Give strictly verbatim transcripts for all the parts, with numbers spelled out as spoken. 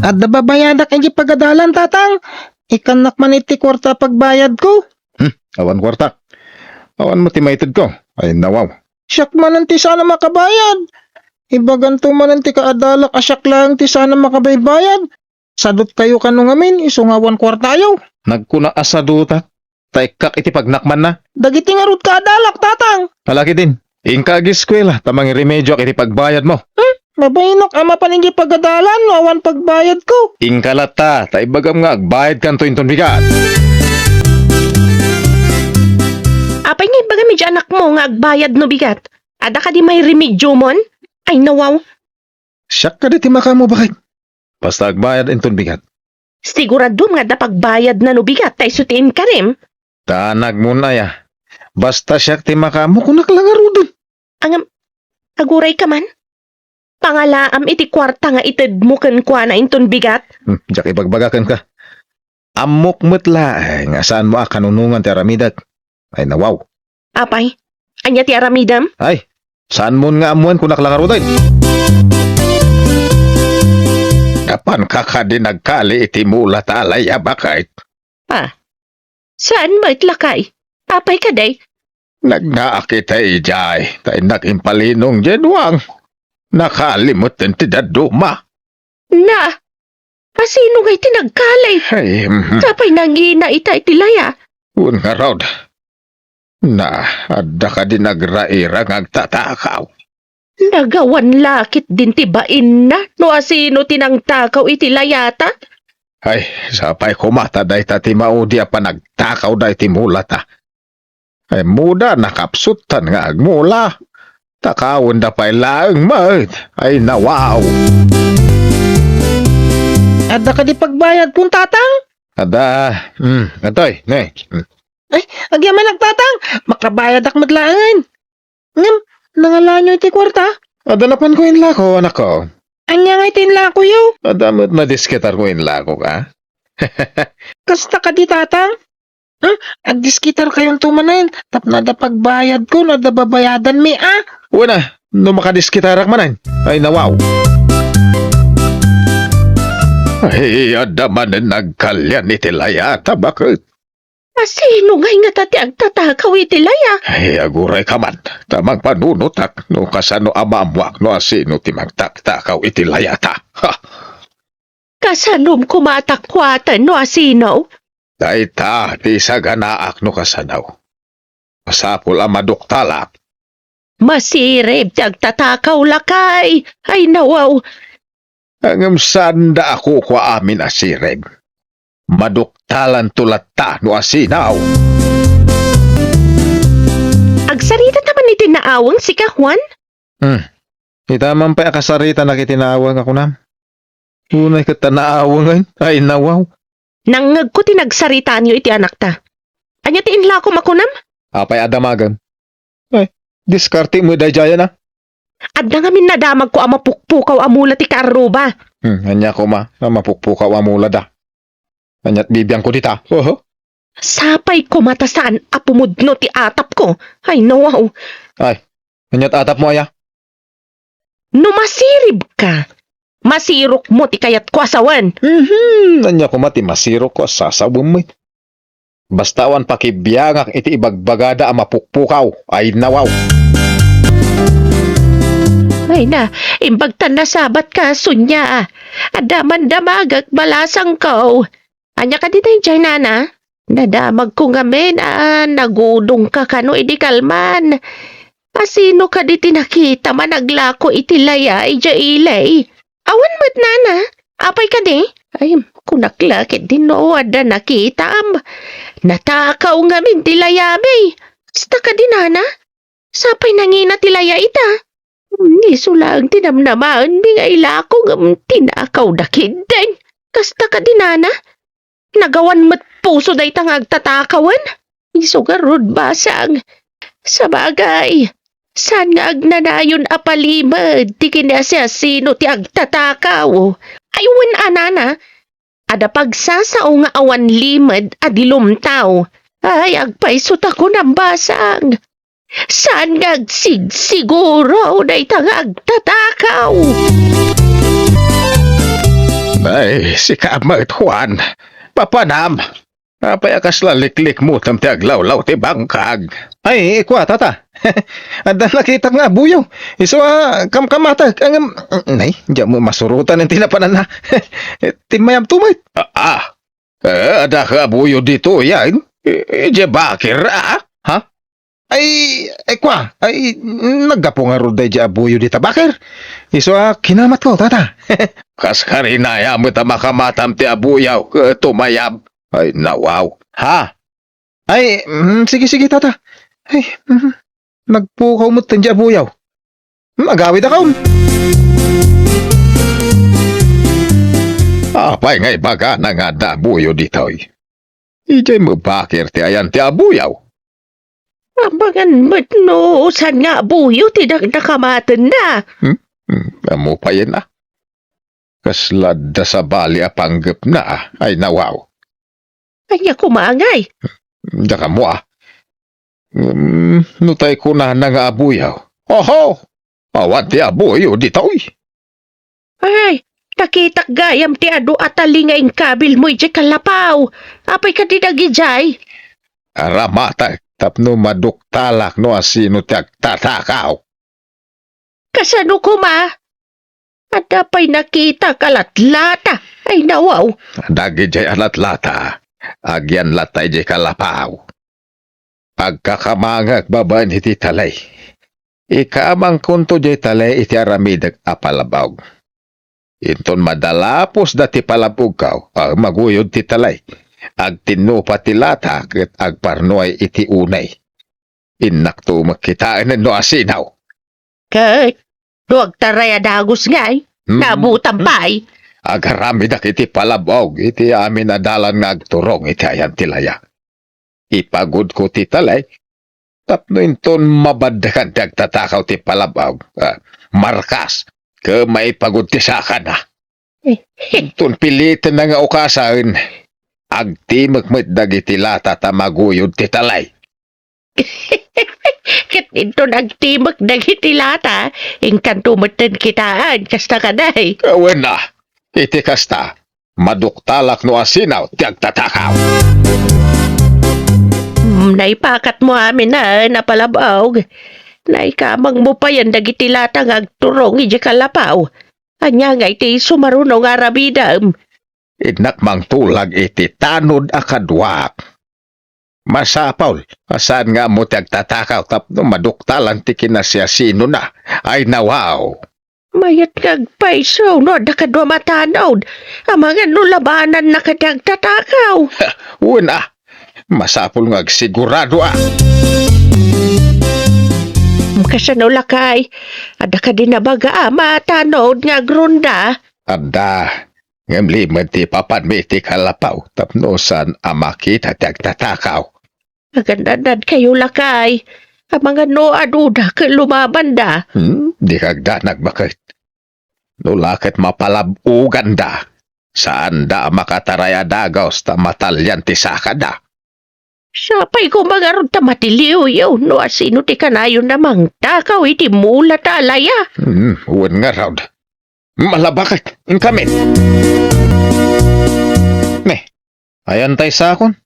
Adda babayadak idiay pagadalan, Tatang. Ikkannak man iti kuarta a pagbayadko. Hmm, awan kuarta. Awan met ti maitedko. Ay, nawaw. Siak manen ti saan a makabayad. Ibaganto manen ti kaadalak a siak laeng ti saan a makabaybayad. Sadotkayo kano ngamin, isu nga awan kuartayo. Nagkuna a sadotak, ta ikkak iti pagnakmanna. Dagiti ngarud kaadalak, Tatang. Ala ketdin, inka ageskuela, ta mangiremedioak iti pagbayadmo. Hmm? Mabainok a mapan idiay pagadalan no awan pagbayadko. Inka latta, ta ibagam nga agbayadkanto inton bigat. Apay nga ibagam idiay anakmo nga agbayad no bigat? Adda kadi mairemediomon? Ay, nawaw. Siak kadi ti makaammo, baket. Basta agbayad inton bigat. Siguraduem nga adda pagbayadna no bigat ta isu ti inkarem? Ta anakmon aya. Basta siak ti makaammo, kunak la ngaruden. Ngem, agurayka man? Pangalaam iti kuarta nga itedmo kenkuana inton bigat? Hmm, diak ibagbaga kenka. Ammok met laeng nga saanmo a kanunongan ti aramidek. Ay, nawaw. Apay, ania ti aramidem? Ay, saanmon nga ammoen, kunak la ngaruden. Napanka kadi nagkali iti mulata, Laya, baket? Ah, saan met, lakay? Apay kadi? Nagnaak ita idiay, ta innak impalinong diay duang. Nakali metten ti dadduma. Na, asino ngay ti nagkali? Ay, mhm. Sapay nangina ita iti laya. Wen ngarud. Na, adda kadi nagraira nga agtatakaw? Nagawan la ketdin ti bainna no asino ti nangtakaw iti layata? Ay, sapay koma ta dayta ti maudi a panagtakawda iti mulata. Ay, ammoda, nakapsuttan nga agmula. Takawenda pay laeng met. Ay, nawaw. Adda kadi pagbayadkon, Tatang? Adda, hmm, adtoy, ne. Hmm. Ay, agyamanak, Tatang. Makabayadak met laengen. Ngem, nangalaanyo iti kuarta? Adda napanko inlako, anakko. Ania ngay ti inlakoyo? Adda met nadisketarko inlako, a? Kasta kadi, Tatang? Huh? Agdisketarkayonto manen tapno adda pagbayadko no adda babayadanmi, a? Wen a, no makadisketarak manen. Ay, nawaw. Ay, adda manen nagkalian iti layata, baket? Asino ngay ngata ti agtatakaw iti laya? Ay, agurayka man, ta mangpanunotak no kasano a maammoak no asino ti mangtaktakaw iti layata. Ha! Kasanom koma a takuaten no asino? Dayta ti isaganaak no kasano. Masapul a maduktalak. Masirib ti agtatakaw, lakay. Ay, nawaw. Ngem saanda a kukua amin a sirib. Maduktalanto latta no asino. Agsaritata man iti naaweng, sika, Juan? Hmm. Ita man pay a kasaritanak iti naaweng a kunam. Unay ket ta naawengen. Ay, nawaw. Nangngegko ti nagsaritaanyo iti anakta. Ania ti inlakom a kunam? Apay a damagem? Ay, diskarte met daydiayen a. Adda ngamin nadamagko a mapukpukaw a mula ti kaarruba. Hmm, ania koma a mapukpukaw a mula da? Aniat bibiangko dita? Oho. Sapay koma ta saan a pumudno ti atapko. Ay, nawaw. Ay, aniat atapmo aya? No masiribka, masirokmo ti kayatko a sawen. Mhm, ania koma ti masirokko a sasawem met? Basta awan pakibiangak iti ibagbagada a mapukpukaw, ay nawaw. Ay na, imbag ta nasabatka, Sonia. Adda man damagek, balasangko. Ania kadi daydiay, nana? Nadamagko ngamin a nagudongka kano idi kalman. Asino kadi ti nakitam a naglako iti laya idiay ili? Awan met, nana. Apay kadi? Ay, kunak la ketdin no adda nakitam. Natakaw ngamin ti layami. Kasta kadi, nana? Sapay nangina ti laya ita. Isu laeng ti namnamaenmi nga ilako ngem tinakawda ketdin. Kasta kadi, nana? Nagawan met puso dayta nga agtatakawen? Isu ngarud, basang. Sabagay, saan nga agnanayon a palimed ti kinasiasino ti agtatakaw? Ay, wen a, nana. Adda pagsasao nga awan limed a di lumtaw. Ay, agpayso ta kunam, basang. Saan nga agsigsiguro dayta nga agtatakaw? Ay, sika met, Juan. Papanam. Apay a kasla liklikmotem ti aglawlaw ti bangkag? Ay, kua, tata. Adda nakitak nga abuyaw. Isu a kamkamatek. Ngem, nay, diak met masurotan ti napananna. Timmayabto met. Ah, ah. Eh, adda ka abuyaw ditoy, ay? Eh, eh, diay bakir, ah? Ha? Ay, ay, kua, ay, naggapu ngarud daydiay abuyaw dita bakir. Isu a kinamatko, tata. Kas karinaya met a makamatam ti abuyaw, ket tumayab. Ay, nawaw. Ha? Ay, mm, sige, sige, tata. Ay, mm, nagpukaw met daydiay abuyaw. Hmm, agawidakon. Apay nga ibagana nga adda abuyaw ditoy? Idiay met bakir ti ayan ti abuyaw. Amangan met no saan nga abuyaw ti dakdakamatenna. Hmm? Hmm, ammo payen a. Kasla adda sabali a panggepna, ay nawaw. Ania koma ngay? Diak ammo a. Hmm, no tay kunana nga abuyaw. Oho! Awan ti abuyaw ditoy. Ay, nakitak gayam ti adu a tali nga inkabilmo idiay kalapaw. Apay kadi dagidiay? Aramatek tapno maduktalak no asino ti agtatakaw. Kasano koma? Adda pay nakitak a latlata. Ay, nawaw. Dagidiay a latlata, agyan latta idiay kalapaw. Agkakamangek babaen iti talay. Ikamangkonto diay talay iti aramidek a palab-aw. Inton madalapusda ti palab-awko, a, maguyod ti talay. Agtinnupa ti lata ket agparnuay iti unay. Innakto met kitaen no asino. Ket no agtaray a dagus ngay, Hmm. Nabutam pay. Agaramidak iti palab-aw iti amin a dalan nga agturong iti ayan ti laya. Ipagudko ti talay tapno inton mabaddekan ti agtatakaw ti palab-aw, ah, markas ket maipagud ti sakana. Inton pilitenna nga ukasen, agtimek met dagiti lata ta maguyod ti talay. Ket inton agtimek dagiti lata, inkanto metten kitaen, kasta kadi? Wen a, iti kasta, maduktalak no asino ti agtatakaw. Hmm, naipakatmo amin a palab-aw. Naikamangmo payen dagiti lata nga agturong idiay kalapaw. Ania ngay ti sumaruno nga aramidem? Innak mangtulag iti tanod a kaduak. Masapul a saan nga ammo ti agtatakaw tapno maduktalan ti kinasiasinona. Ay, nawaw. Mayat nga agpayso no adda kaduam a tanod. Amangan no labananna kadi agtatakaw. Wen a, masapul nga agsigurado a. Kasano, lakay? Adda kadi nabagaam a tanod nga agronda? Adda. Ngem limed ti ipapanmi iti kalapaw tapno saan a makita ti agtatakaw. Agannadnadkayo, lakay. Amangan no aduda ket lumabanda. Hmm, dika agdanag, baket. No la ket mapalab-oganda, saanda a makataray a dagus ta matalian ti sakada. Sapay koma ngarud ta matiliwyo no asino ti kanayon a mangtakaw iti mula ta alaya. Hmm, wen ngarud. Malabakek, inkamin. Ne, ayan tay sakon?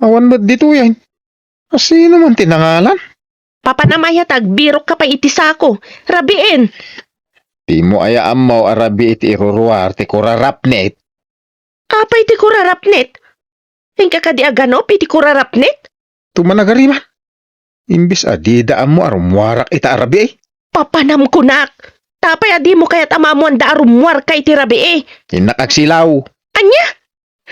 Awan met ditoy, ay. Asino man ti nangalan? Papanam aya ta agbirokka pay iti sako. Rabiin! Dimo aya ammo a rabii ti iruruar ti kurarapnit? Apay ti kurarapnit? Inka kadi aganup iti kurarapnit? Tumanagariman. Imbes a dida ammo a rummuarak ita a rabii. Papanam kunak. Apay a dimo kayat a maammoanda a rummuarka iti rabii? Innak agsilaw. Ania?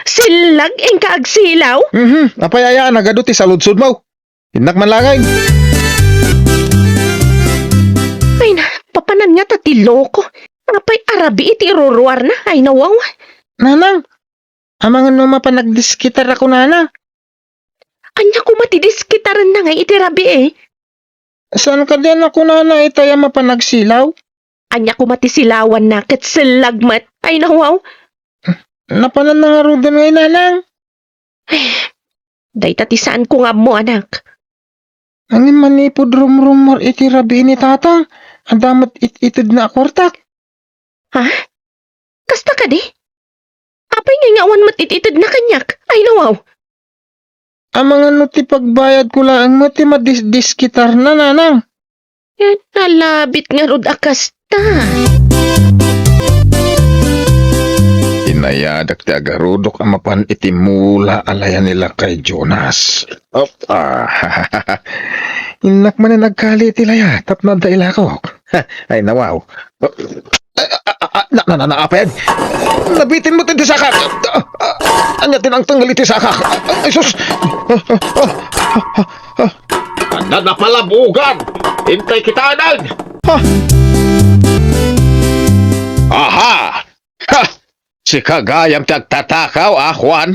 Sillag inka agsilaw? Mhm. Apay aya a nagadu ti saludsodmo? Innak man laeng. Ay na, papanan nga ta ti loko. Apay a rabii ti iruruarna? Ay, nawaw. Nanang, amangan no mapan agdiskitar a kunana. Ania koma ti diskitarenna ngay iti rabii? Saan kadi a nakunana itay a mapan agsilaw? Ania koma ti silawanna ket sellag met? Ay, nawaw. Napananna ngaruden ngay, nanang. Dayta ti saanko nga ammo, anak. Ngem manipud rumrummuar iti rabii ni tatang, adda met it-itedna a kuartak. Ha? Kasta kadi? Apay ngay nga awan met it-itedna kaniak? Ay, nawaw. Amangan no ti pagbayadko laeng met ti madisdiskitarna, nanang. Eh, nalabit ngarud a kasta. Inayadak ti agarudok a mapan iti mula a layan ni Lakay Jonas. Op, ah, innak manen agkali iti laya tapno adda ilakok. Ay, nawaw. Ah, ah, ah, na, na, na, naapay? Nabitin met iti sakak. Ah, ah, ania ti nangtengngel iti sakak? Ay, sus! Ah, ah, ah, ah, ah. Adda napalabugan! Intay kitaen! Ha? Aha! Ha! Sika gayam ti agtatakaw, a, Juan?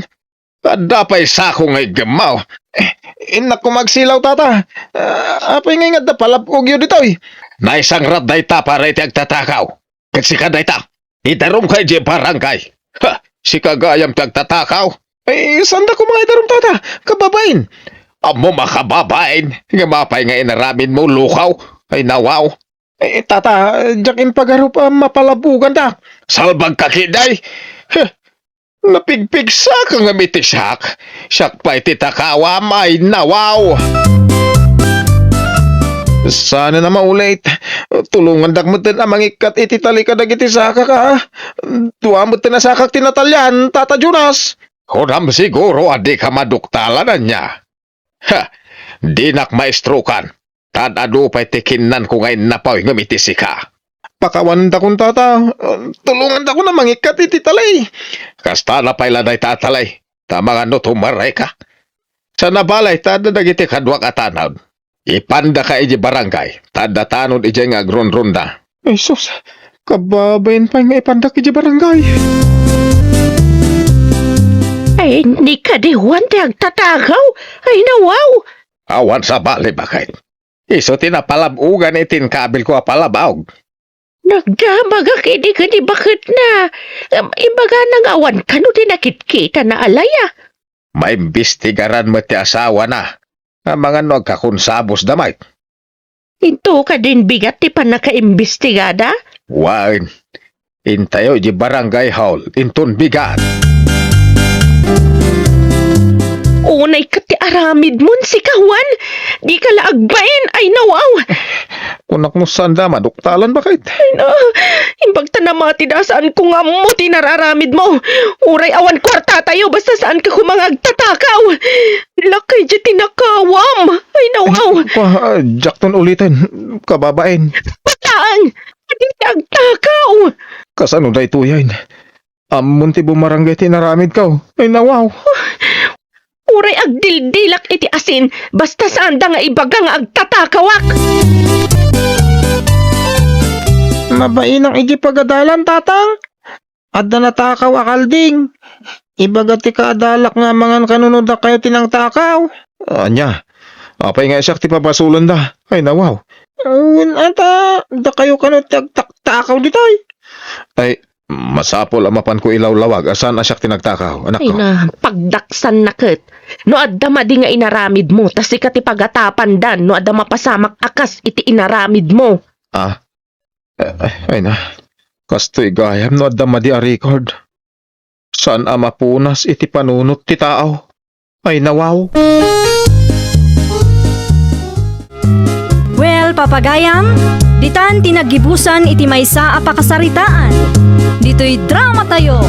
Adda pay sako nga iggemmaw. Eh, innak koma agsilaw, tata. Ah, apay ngay nga adda palab-ogyo ditoy? Naisangrad dayta para iti agtatakaw. Ket sika dayta, idarumka idiay barangay. Ha, sika gayam ti agtatakaw? Eh, saanda koma nga idarum, tata? Kababain. Ammom a kababain, ngem apay nga inaramidmo, lukaw? Ay, nawaw. Eh, tata, diak impagarup a mapalaboganta. Salbagka ketdi. Huh. Napigpigsaka ngem iti siak. Siak pay ti takawam, ay, nawaw. Saan a maulit. Tulongandak metten a mangikkat iti tali kadagiti sakak, a. Dua metten a sakak ti natalian, Tata Jonas. Kunam siguro a dika maduktalan, ania? Ha! Dinak maestrokan. Ta ad-adu pay ti kinnanko nga innapaw ngem iti sika. Pakawanendakon, tata. Tulongandakonto a mangikkat iti tali. Kasta na pay la dayta a tali. Ta amangan no tumarayka. Saan a balay ta adda dagiti kaduak a tanod. Ipandaka idiay barangay, ta adda tanod idiay nga agrunrunda. Ay, sus, kababain pay nga ipandak idiay barangay. Ay, ni kadi Juan ti agtatakaw? Ay, nawaw! Awan sabali, baket. Isu ti napalab-ogan iti inkabilko a palabaw. Nagdamagak idi ken ni baketna. Em, imbagana nga awan kano ti nakitkitana a laya. Maimbestigaran met ti asawana. Amangan no agkakonsabusda met. Intoka din bigat ti pannakaimbestigada? Wen, intayo idiay barangay hall, inton bigat. Unay ket ti aramidmon, sika, Juan. Dika la agbain, ay nawaw. Kunak no saanda maduktalan, baket. Ay na, imbag ta namatida, saanko nga ammo ti nararamidmo. Uray awan kuartatayo, basta saanka koma nga agtatakaw. Lakay diay tinakawam. Ay, nawaw. Kwa, diakton uliten, kababain. Patang! Adi ti agtakaw! Kasano daytoyen? Ammon ti bumarangay ti inaramidko. Ay, nawaw. Uray agdildilak iti asin, basta saanda nga ibaga nga agtatakawak. Mabainak iti pagadalan, tatang. Adda natakaw a kalding. Ibaga ti kaadalak nga amangan kano no dakayo ti nangtakaw. Ania? Apay nga siak ti pabasolenda? Ay, nawaw. Wen, ata, dakayo kano ti agtaktakaw ditoy? Ay, masapul a mapanko ilawlawag a saan a siak ti nagtakaw, anakko. Ay na, pagdaksanna ket. No adda madi nga inaramidmo, ta sika ti pagatapandan no adda mapasamak a kas iti inaramidmo. Ah? Eh, ay na, kastoy gayam no adda madi a record. Saan a mapunas iti panunot ti tao? Ay, nawaw. Well, papagayam, ditan ti naggibusan iti maysa a pakasaritaan. Ditoy drama tayo,